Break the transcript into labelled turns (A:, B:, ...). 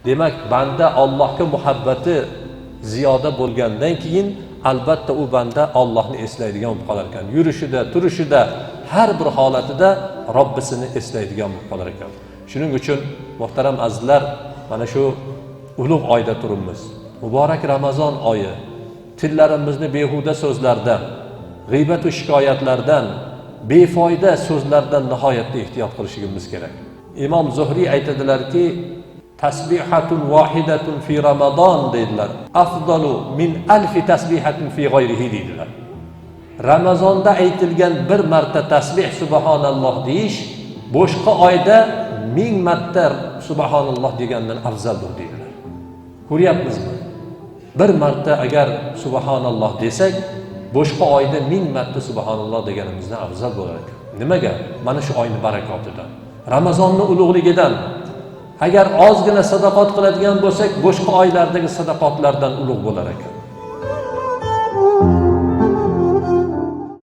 A: Demak, banda Allohga muhabbati ziyoda bo'lgandan keyin albatta u banda Allohni eslaydigan bo'lib qolar ekan. Yurishida, turishida, har bir holatida Robbisini eslaydigan bo'lib qolar ekan. Shuning uchun muhtaram azizlar, mana shu ulug' oyda turibmiz. Muborak Ramazon oyi. Tillarimizni behuda so'zlardan, g'iybat va shikoyatlardan, befoyda so'zlardan nihoyatda ehtiyot qilishimiz kerak. Imom Zuhriy aytadilarki, tasbihatun vahidatun fi Ramazon deydilar. Afdalu min alfi tasbihatin fi g'ayrihi deydilar. Ramazonda aytilgan bir marta tasbih subhanalloh deyish boshqa oyda 1000 marta subhanalloh degandan afzaldir deydilar. Ko'ryapmizmi? Bir marta agar subhanalloh desak, boshqa oyda 1000 marta subhanalloh deganimizdan afzal bo'lar ekan. Nimaga? Mana shu oyning barakotidan, Ramazonning ulug'ligidan. Agar ozgina sadaqot qiladigan bo'lsak, boshqa oylardagi sadaqotlardan ulug' bo'lar ekan.